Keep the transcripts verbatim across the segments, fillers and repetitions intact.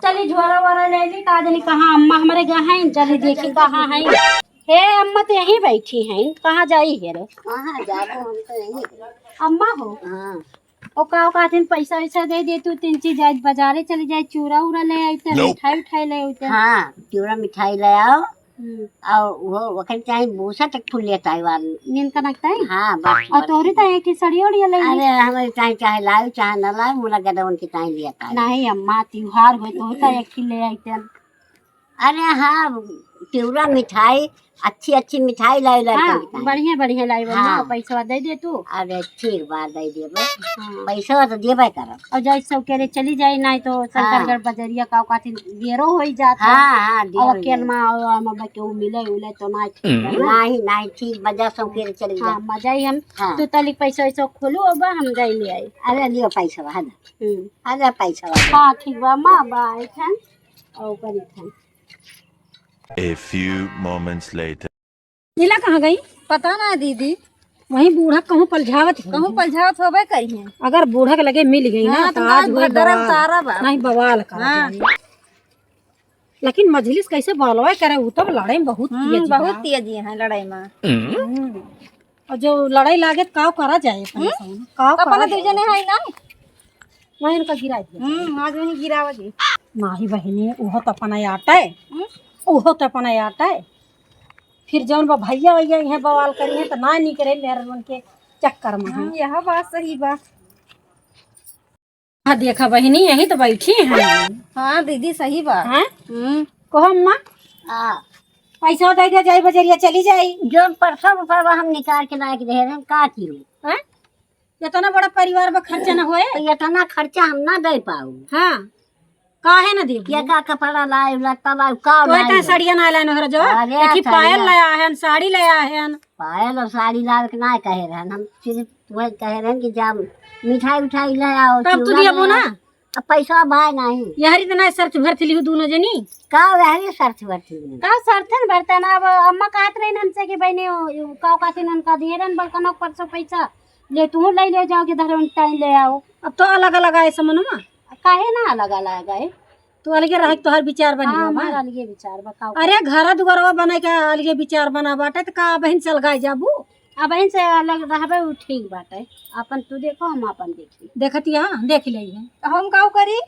चली झोरा वोरा ले ली, का जानी कहाँ अम्मा हमरे गए हैं, चली देखी कहाँ हैं। हे अम्मा तो यहीं बैठी हैं, कहाँ जाई है रे? कहाँ जाबो, हम तो यहीं। अम्मा हो? हाँ। ओ का, ओ का दिन पैसा वैसा दे दे तू, तीन चीज आज बाजारे चली जाए, चूरा उरा ले आइते, मिठाई उठाई ले आइते। हाँ, चूरा मिठाई ले आओ। हम्म। और वो, वो कहीं चाहे भूसा तक फूल लेता है वाली। नींद का नकता है? हाँ, बस, और बस। तोहरी तो एक ही सड़िया उड़िया ले ली। अरे, हमारे चाहे, चाहे लाओ, चाहे न लाओ, मुला गदवन के चाहे लिया था। नहीं अम्मा, त्योहार होए तो होता एक ही ले आइते। अरे हाँ, चूरा मिठाई, अच्छी अच्छी मिठाई लाई लड़का हाँ, मिठाई। बढ़िया बढ़िया लाई बा, हाँ। माँ, पैसा दे दे तू। अरे ठीक बा, दे देबे। हाँ। पैसा तो देबे करब। और जाए सब के रे चली जाए, नहीं तो शंकरगढ़ हाँ। बजरिया का काथिन देरो होई जात है। हाँ, हाँ, देरो और होई अकेल जात। माँ और हम बच्चे मिले उले तो ना ठीक है ना? नहीं, नहीं, ठीक बजा सब के रे चली हाँ, जाए। मजा ही हम हाँ। तू तलिक पैसा वैसा खोलू अब हम जाए ले आई। अरे लियो पैसा, है ना? हम्म। अरे पैसा। हाँ, ठीक बा, माँ बा, एक ठन और करी ठन। A few moments later. नीला कहाँ गई? पता ना दीदी। वहीं बूढ़ा कहूँ पलझावत है। कहूँ पलझावत होबे करी है। अगर बूढ़ा के लगे मिल गई ना, हाँ, तो तो आज आज होई भदरम बवाल। तारा बा। नहीं, बवाल कर हाँ। जाई। लेकिन मजलिस कैसे बवालवा करे, उ तब लड़े में बहुत हम्म, तेज बहुत बा। तेज है लड़ाई में। हम्म। और जो लड़ाई लागे तो काव करा जाए अपने हम्म? संग? काव तो अपना करा दू जाए? जने है ना? वहीं इनका गिरा दिया। हम्म, आज वहीं गिरावा जी। नाही बहिनी, उहो तो अपना आटा है। हम्म? उहो तो अपना आटा है। फिर जौन बा भैया वैया इहे बवाल करी है तो ना निकरे मेहररुन के चक्कर में है। हम्म, यह बात सही बा। हाँ, देखा बहिनी, यहीं तो बैठी हैं। हाँ दीदी, सही बात। हाँ? हम्म। कहो अम्मा। हाँ। पैसा दे दे, जाई बजरिया चली जाई। जौन परसों रुपया हम निकाल के लाए के दे रहे हैं, का किलो? हाँ? इतना बड़ा परिवार बा, खर्चा न होए। तो इतना खर्चा हम ना दे पाऊ। हाँ। काहे न देबू? के का कपड़ा लाए, लत्ता लाए, का तो लाए इतना हो? सड़िया ना लाए नहर जो। अरे, एक ही पायल सड़िया। लाया है, साड़ी लाया है। पायल और साड़ी लाए के ना कहे रहन, हम सिर्फ वही कहे रहन कि जा मिठाई उठाई ले आओ, तब तू चूड़ा दिया ले बोना? आओ। अब पैसा भाई नहीं। यहरी तो ना शर्त भर थी लिहू दोनों जनी। का यहरी शर्त भर थी? का शर्त है भरता ना, अब अम्मा कहत रही हमसे कि बहने, का कहती उनका दिए रहन बड़कनों परसों पैसा, ले तू ले ले जाओगे धरवन टाइम ले आओ। अब तो अलग अलग आए समनमा। काहे ना अलग अलग आए? तू अलगे रहे, तोहर विचार बन हाँ, गया बा। हमार अलगे विचार बा, का अरे, घर दुआरवा बने के अलगे विचार बना बाटे, त का बहिन से अलगाए जाबू? अब बहिन से अलग रहबे, उ ठीक बाटे। अपन तू देखो, हम अपन देखी। देखत या, देख ले है। त हम काउ करी?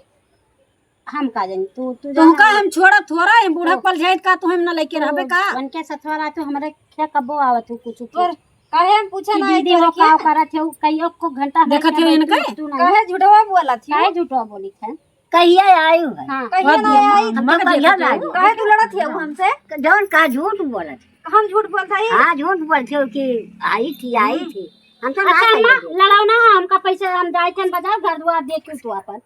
हम का जानी, तू, तू तुमका जाना। हम छोड़ा थोड़ा है, बूढ़ा ओ। पल जाए का, तू हम ना लेके रहबे का? उनके सथवा रहा, तू हमरे क्या कबो आवत हो कुछ तोर काहे हम पूछे कि ना दीदी हो, का करत हो, कईयो को घंटा देखत हो इनके? तू नहीं। काहे झूठवा बोलत हो? काहे झूठवा बोली है? कहिया आयु है? हाँ। कहिया ना आई? हम तो कहिया ना आई। काहे तू लड़त हिया हमसे? जौन का झूठ बोलत। हम झूठ बोलत हई? हाँ, झूठ बोलत हो कि आई थी, आई हम्म। थी। हम तो ना अच्छा, कहिए अम्मा, थे। लड़ाओ ना, हमका पैसे हम जाए थे बाजार, घर दुआर देख के तू अपन।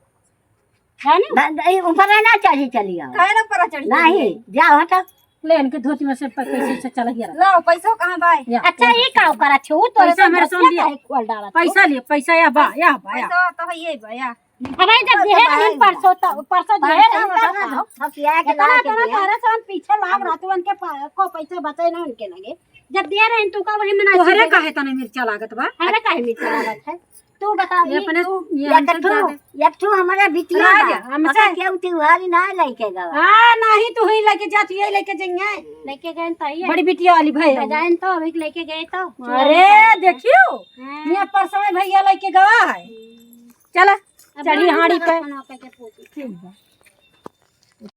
है ना? ब-, ब-, ऊपर ना चढ़ी चली आओ। काहे ना ऊपर चढ़ी नहीं, चली? जाओ हटो। ले इनके धोती में से प-, पैसे से चला गया। लाओ, पैसा कहाँ बा? या, अच्छा, या। ये का करत हो? तोरे पैसा से मेरे बतिया सामने। काहे खोल डालत हो? पैसा लिए, पैसा या बा, या बा, या। पैसा तो है, ये बा, या। अबे जब दिहे रहन परसों त, परसों दिहे रहन, तब का? फसिया के इतना, लाके इतना दिया। तोरे से हम पीछे लाग रहत हूँ, उनके पा-, को पैसे बचे ना उनके लगे। जब दिहे रहन तू का वही में ना तोहरे चीज़ें काहे तने मिर्चा लागत बा? हमरे काहे मिर्चा लागत है? तू बता, ये ई अपने, तू ये एक हमसे ठो, ज्यादा। एक ठो हमारा बिटिया राजा, बा। हमसे पता केहू त्योहारी ना लेके गवा। हाँ, नहीं तू ही लेके जात, ये लेके जाइए। लेके गए तो ये। बड़ी बिटिया वाली भाई। बजाइन तो अभी लेके गए तो। अरे, देखियो, हाँ। ये परसों भैया लेके गवा है। चला, अब चढ़ी हम हाड़ी जगह पे। खाना पे के पूछी। ठीक बा।